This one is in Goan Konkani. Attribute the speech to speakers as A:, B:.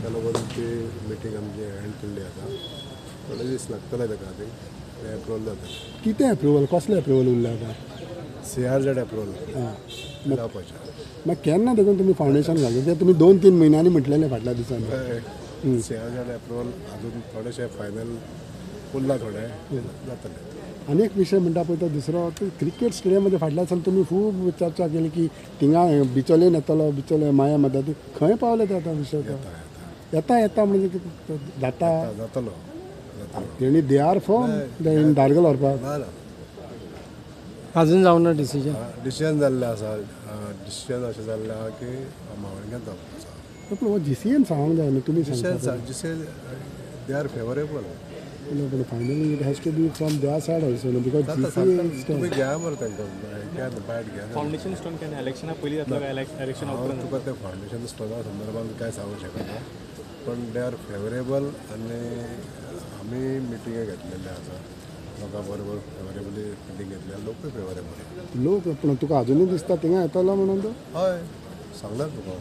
A: ताका लागून ती मिटींग आमची एंड केल्ली आसा. थोडे दीस लागतले ताका खातीर, तें एप्रुवल जातलें.
B: कितें एप्रुवल, कसलें एप्रुवल उरलें आतां?
A: सीआरझेड एप्रुवल जावपाचें.
B: मागीर केन्ना देखून तुमी फावंडेशन घालता? तें तुमी 2-3 म्हयन्यांनी म्हटलेलें फाटल्या दिसांनी.
A: सीआरझेड एप्रुवल अजून थोडेशें फायनल उरलां, थोडें जातलें.
B: आनी एक विशय म्हणटा पळय तो दुसरो, क्रिकेट स्टेडियमाचे फाटल्या दिसान तुमी खूब चर्चा केली की थिंगा बिचोलेन येतलो, बिचोले माया मदत, खंय पावले ते आतां विशय? येता येता म्हणजे कितें जाता?
A: जातलो.
B: तेणी they are firm in Dargal व्हरपाक.
C: अजून जावना डिसिजन.
A: डिसिजन जाल्लें आसा. डिसिजन अशें जाल्लें आहा की मावळंग्यांत जावपाक आसा.
B: पूण हो जीसीएन सांगूंक जाय न्हू तुमी.
A: सांगता GCN they are favourable.
B: पूण finally it has to be from their side also न्हू, because GCN
A: तुमी घ्या मरे तांकां, घ्या बायट घ्या.
D: फावंडेशन स्टोन केन्ना इलेक्शना पयलीं जातलो काय इलेक्शना उपरांत?
A: तुका ते फावंडेशन स्टोना संदर्भात कांय सांगूंक शकना, पण they are favourable. आनी आमी मिटिंगे घेतलेले आसा लोकां बरोबर, फेवरेबली मिटींग घेतल्या, लोकूय फेवरेबल.
B: लोक पूण तुका अजुनूय दिसता थिंगा येतलो म्हणून तो?
A: हय, सांगलां तुका.